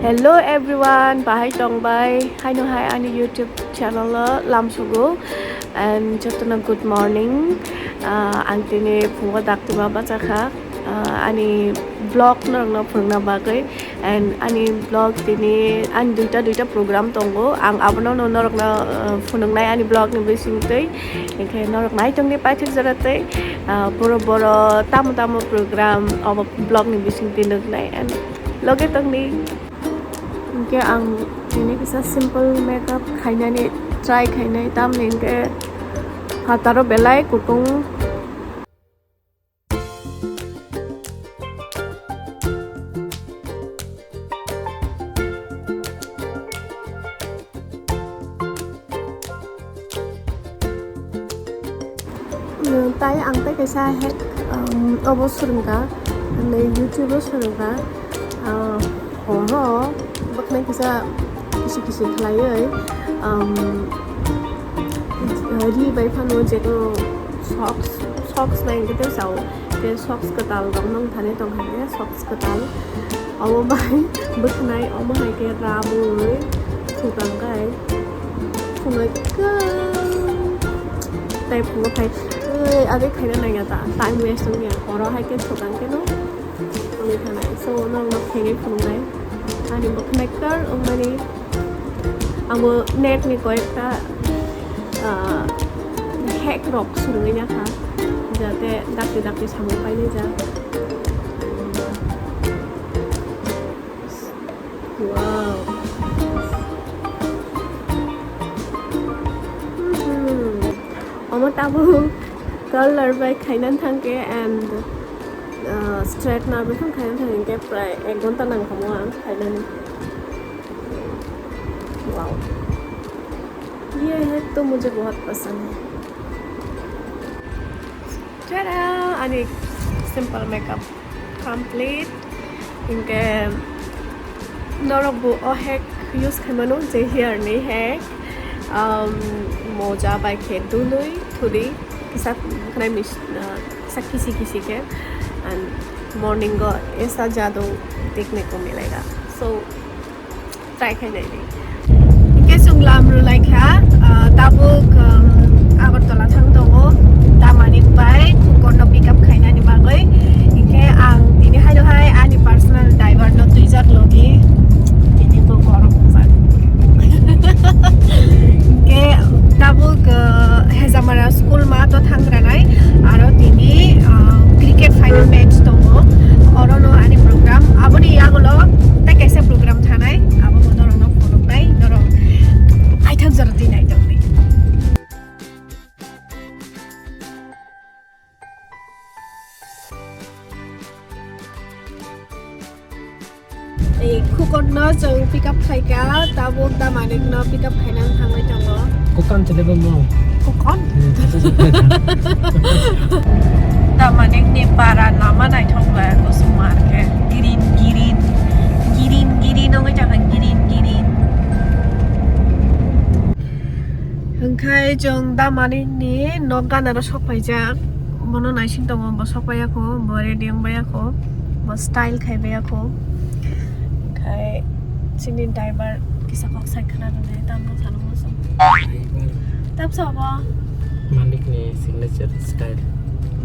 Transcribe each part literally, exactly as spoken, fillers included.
Hello everyone, bahai tongbai, haino hai ani YouTube channel o lamsugo, and jotono good morning. Ah, ang tini phungo daktima bachakha, ah, ani vlog norokno phunukna bagwi, and ani vlog tini ani duita duita program tongo, ang abono norokno, ah, phunuknai ani vlog ni bisingtwi, hinkhe norok naitongni paithak jora tei, ah, boro boro tamo tamo program obo vlog ni bisingtwi nuknai, and loge tongni. Hinkhe ang tini kisa simple makeup khainani try khainai, tamni hinkhe phataro belai kutung. Tei ang tei kaisa hack, um, obo swrwngkha, nai YouTube o swrwngkha, uh, horo bwkhwnai kisa kisi kisi khlaiwi, um, ri bai phano jekno socks, socks bai hwnkhe tei sao, tei socks kwtal rok nung thani tongkha, tei socks kwtal. Omo bai bwkhnai, omo hai khe rabwi thukang kai phunukha. Tei phunuk khai, ui, adi khaina nangya ta, time waste wngya. Oro hai khe thukang khe no phunuk khanai. So, no, no, phegwi phunuknai. Ani bwkhnai kar wngmani, amo net ni koyekta, ah, hack rok swrwngwi nakha, jate dakti dakti samung painai jak. Wow. Mhm. Omo tabuk color bai khaina thangkhe and, uh, straightener bai phano khaina thangkhe prai ek ghonta nangkhamu ang khainani. Wow. Ye hai to mujhe bahut pasand hai. Tada! Ani simple makeup complete. Hinkhe norok bo o hack use khaimano je hair ni hack. Um, moja bai khe dunui thudi kisa khnai mis-, uh, kisa kisi kisi khe and morning go aisa jadu dekne ko milega. So, try khainai di. Hinkhe chwng lam rwlai kha, ah, tabuk, um, Agartala thang tongo, Damanik bai Khukorno pick up khainani bagwi. Hinkhe ang tini haino hai ani personal driver no twijak logi. Tini bo borok wngjak. Hinkhe tabuk, ah, Hejamara school ma to thang granai. Aro tini, ah, cricket final match tongo. Orono ani program. Aboni yagulo tei kaisa program thanai, abo bo norokno phunuknai, norok paithak jora twi naitokdi. Ei, Khukorno chwng pick up khaikha, tabuk Damanikno pick up khainani thangwi tongo. Kokan chwlaibo mo. Kokon? Hmm, kaisa chwlai. Damanikni para lama naithok bai kusuma khe green, green, green, green wngwi tongkha, green, green. Hwnkhe chwng Damanikni nok ganaro sokphaijak, bono naising tongo, bo sokpaiya kho, bo ready wngbaiyakho, bo style khaibaiya kho. Hwnkhe chini driver kisa kok sai khna rwnai, tamno sano muchung. Tamsa obo? Manikni signature style.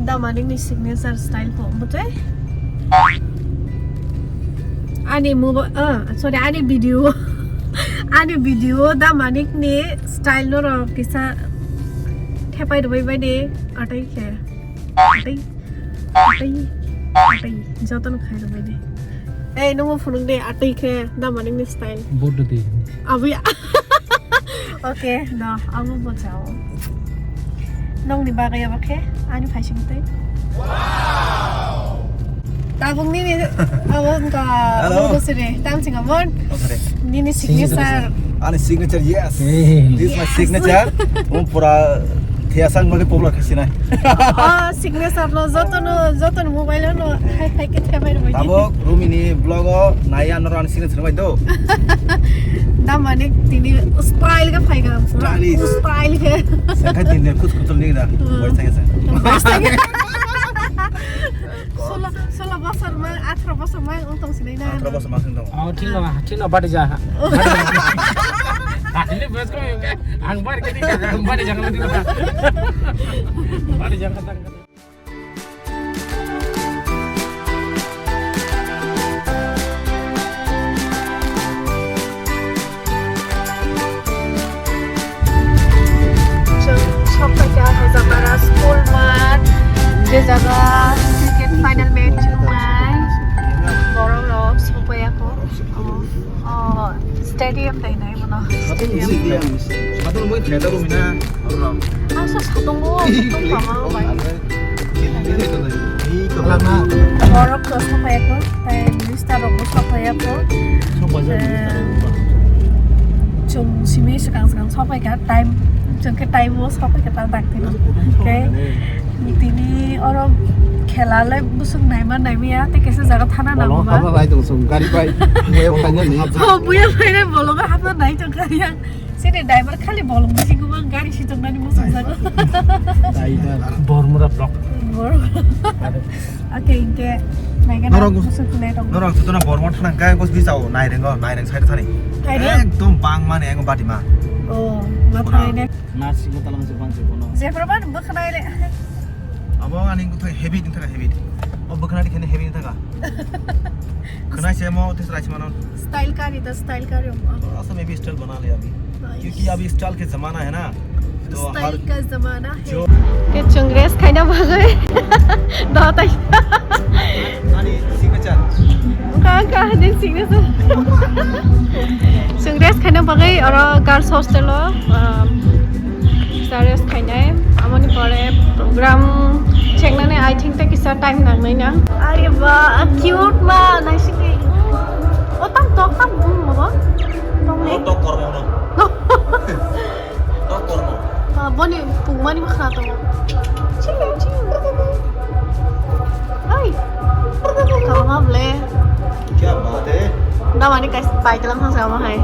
Da Manikni signature style kho, bwtwi? Ani mobile, ah, sorry, ani video. Ani video Da Manikni style norok kisa thepai rwbai baidi, atwi khe. Atwi. Atwi, atwi, jotono khai rwbaidi. Ei, nungbo phunuk de, atwi khe Da Manikni style. Bodo di. Abi. Okay, no, amo bo chao. Nongni bagwi abo khe, ani phaising tei. Tabuk nini, abo wngkha, hello. Abo siri, tam singa mon. Oh, sorry. Nini signature. Ani signature, yes. Hey. This is my signature. Yes. Mo pura thiyasang mali pobla khasinai. Oh, signature no, jotono, jotono mobile no, hai, hai, khe thebai rwbai di. Tabuk Rumini vlog o nai ano ran signature bai do. Da Manik tini style khe phai kha, pura stylish. Style khe. Sengkha tini khus khus ni da. Hmm. Bai thang sa. Bai thang. Sola, sola. Bosor mang, atharo bosor mang wng tong sinai na. Atharo bosor mang wng tong. Oh, thino, thino bari ja. Katini bes ko yung ke, ang bari kini, ang bari ja, ang bari ja. Chwng sokphaikha Hojapara school math, je jaga cricket final match wngnai. Borok rok sokphaiyakho. Oh, oh, stadium dai nai bono. Stadium. Stadium. Stadium. Ang sa satungo, satung pama bai. Borok to sokphaiyakho, tai minister rok bo sokphaiyakho. Chwng simi swkang swkang sokphaikha, time, chwng khe time o sokphaikha ta dakti. Khe tini oro khela le bwswk naima naimaya, tei kaisa jaga thana nango ba. Hapna nai tong chwng gari bai. Buya phaina ni. Oh, buya phaina bolongo hapna nai tong kha yang. Sini driver khali bolong bisingo mang gari sitongnani muchung jago. Driver. Bormura block. Bor. Oke, inke. Naikhe norok na muchung kulai tong. Norok sutuna Bormura thana gai bos bisao Naireng o, Naireng side thani. Naireng? Ekdom bang mane ego batima. Oh, ma thai ne. Narsing talang se bang se bono. Jephru ban bwkhanai le. Abo ani bwkha habit, wngkha habit. O bwkha nadi khene habit wngkha. Khwnai se mo, tis rai se mano. Style ka rida, style ka rida. थोड़ा सा मैं भी स्टाइल बना लिया अभी। Nice। क्योंकि अभी स्टाइल के जमाना है ना, तो हर स्टाइल का जमाना है। जो Ke chwng rest khaina bagwi. Do tai. Ani signature. Ka, ka, ani signature. Chwng rest khaina bagwi oro girls hostel o, um, Kisa rest khainai, aboni pore program chengnani, I think, tei kisa time nangnai na. Are ba, cute ma, naisingni. O tam tok tam bung mo bo? Tong ni? O tok kormo no. Tok kormo. Ah, boni pungmani ma khna tongo. Chiu, chiu. Hai. Kalma ble. Kya baat hai? Damani kai pai talang thang sama hai.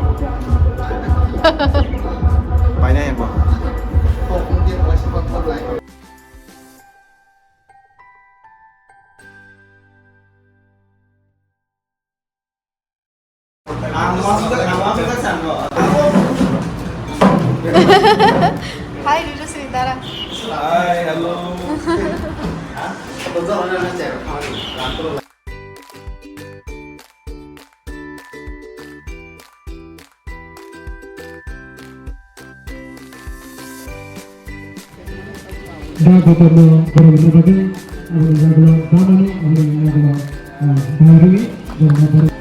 Paina yang ko. Hai, Riju Sri Dara. Hai, hello. Da kotorno borokni bagwi, aboni yagulo damani, aboni yagulo, ah, barwi, borokno borok.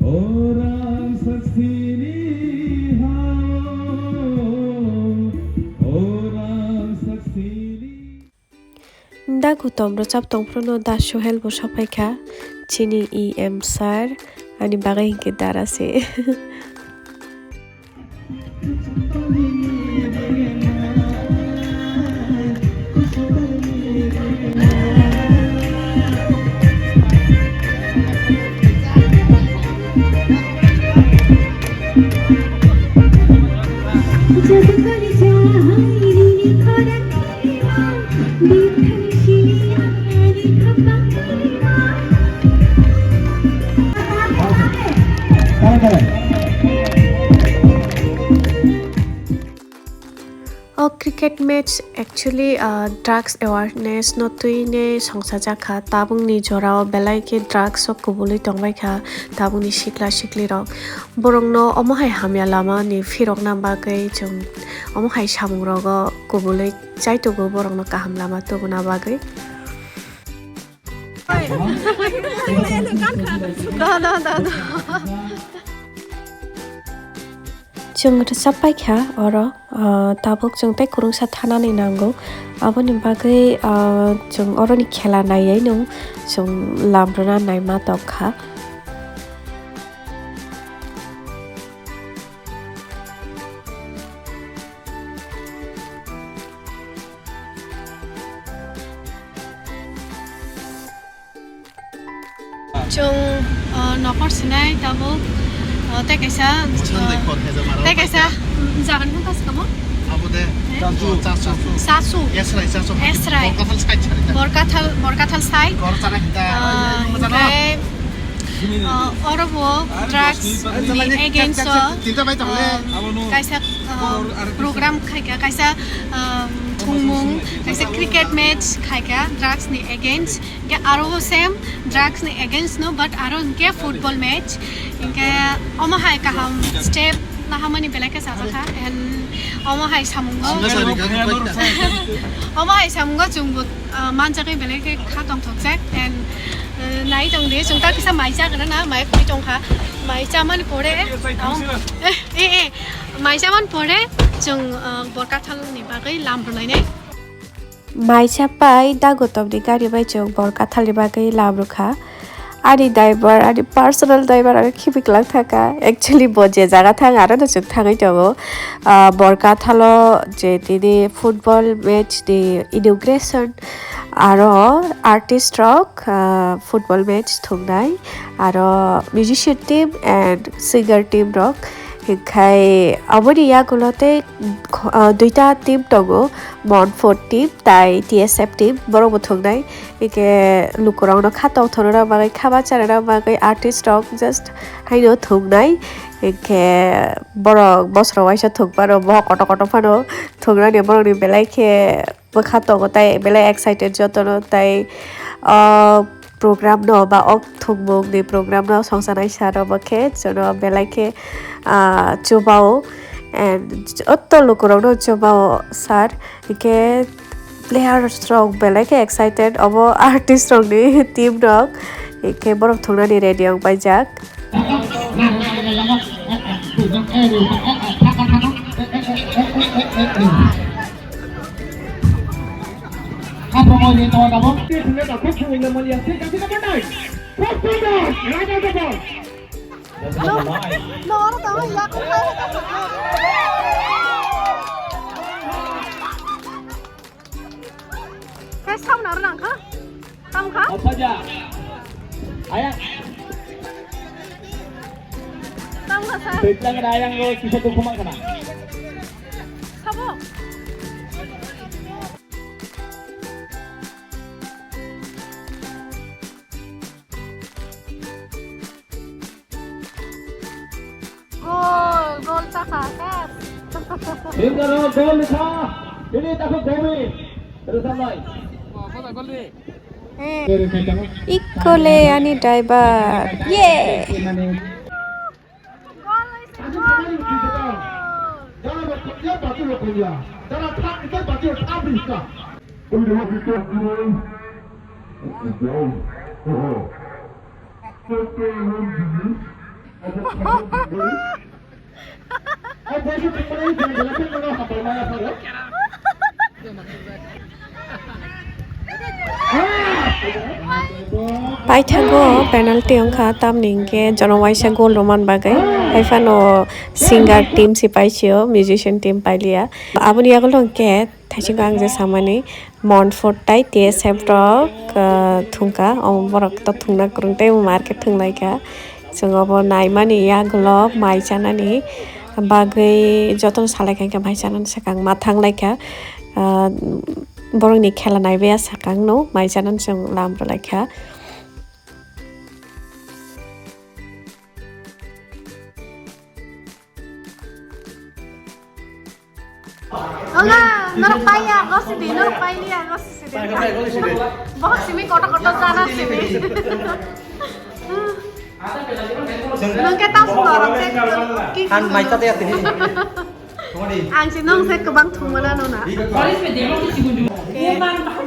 Orang saksini hao, orang saksini. Da kutom rwchap tongphruno Da Suhel bo sokphaikha, chini E M sir, ani bagwi hinkhe dara se. O cricket match actually, ah, drugs awareness no twi ne songsa jakha. Tabukni jorao belai khe drugs o kubulwi tongbaikha tabukni sikla siklirok. Borokno omo hai hamya lama ni phirokna bagwi chwng omo hai samungrogo kubulwi chaitugo borokno kaham lama tubuna bagwi. Da, da, da, da. Chwng rwchap paikha oro, ah, tabuk chwng tei kwrwngsa thanani nango. Aboni bagwi, ah, chwng oroni khela naiwi no chwng lamrwna naima tongkha. Chwng, uh, nokor sinai tabuk, uh, tei kaisa, uh, tei kaisa, mm, jagan phano kaisa kamo? Abo de, eh? Chachu. Chachu. Chachu. Esrai, Chachu. Esrai. Borkathal side side. Borkathal, Borkathal side. Kor chana hinta. Ah, hingke, ah, oro bo drugs ni against o, ah, kaisa, ah, program khaika, kaisa, ah, thwngmung, kaisa cricket match khaika drugs ni against. Hingke aro same drugs ni against no, but aro hingke football match. Hingke omo hai kaham step lahamani belai khe sajak kha. And omo hai samungo, omo hai samungo chwngbo, ah, manjagwi belai khe kha tongthokjak. And, ah, nai tong di, chwng ta kisa mai chagra na, mai phui tong kha. Mai chamani pore, eh, eh, eh, mai chamani pore chwng, ah, Borkathal ni bagwi lam rwlainai. Mai chapai Dagotom ni gari bai chwng Borkathal ni bagwi lam rwkha. Ani driver, ani personal driver, ani khibi kwlwng thangkha. Actually, bo je jaga thang, aro no chwng thangwi tongo. Ah, Borkathalo je tini football match ni inauguration, aro artist rok, ah, football match thwngnai, aro musician team and singer team rok. Hinkhe aboni yagulo tei, ah, duita team tongo, Montfort team tai T S F team, borok bo thwngnai. Hingke lukurokno kha tongthokna bagwi, kha bacharna bagwi artist rok just haino thwngnai. Hingke borok bosoro waisa thwngphano, bohok kotor kotor phano thwngnani borokni belai khe bwkha tongo, tai belai excited jotono, tai o program no ba o thwngmung ni program no songsanai sir obo khe jono belai khe, ah, chubao and joto lukurokno chubao sir. Hingke players rok belai khe excited, obo artist rokni team rok, hingke borok thwngnani ready wng paijak. Khe sauna rw nang kha? Tamo kha? Apaja. Ayang. Tamo kha sa? Twijlang na ayang lo kisa tu khumang kana. Sabo. Gol, gol chakha, yes. Tinjano gol likha, ini takut Bobby. Terus sampai. Ikole ani driver. Ye. Gol, gol, gol. Paithago penalty wngkha, tamni hwnkhe jono waisa goal rwman bagwi. Haiphano singer team se paisio, musician team pailiya. Aboni yagulo hwnkhe Thaichingkha ang je samani, Montfort tai T S F rok, ah, thungkha, omo borok to thungna kwrwng tei omo market thwnglaikha. Chwng obo naimani yagulo mai chanani bagwi jotono salaikha, hwnkhe mai chanani swkang ma thanglaikha. Ah, borokni khela naibaiya swkangno mai chanani chwng lam rwlaikha. Ola, norok paiya, gosidi, norok pailiya, gosidi. Bohok simi kotor kotor jana simi. Nungke tam norok cek. Ang mai chate atini. Ang si nong se kwbang thumana nona.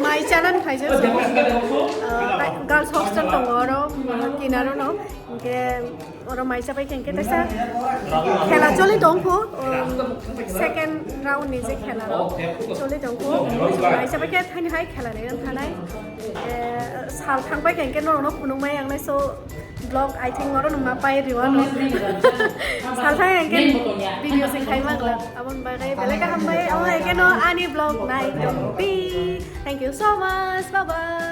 Mai chanan phaisa. Girls hostel tongo oro, kinaro no. Hingke oro mai chapai khe hingke teisa khela choli tongkho, um, second round ni je khela rok choli tongkho, mai chapai khe thani hai khela ni wng thanai, eh, sal thangpai khe hingke norok no phunuk mai ang nai, so vlog I think oro no ma pai riwano. Sal thang hingke video se khai ma glak, aboni bagwi belai kaham bai, amo hingke no ani vlog nai tong pi. Thank you so much, bye bye.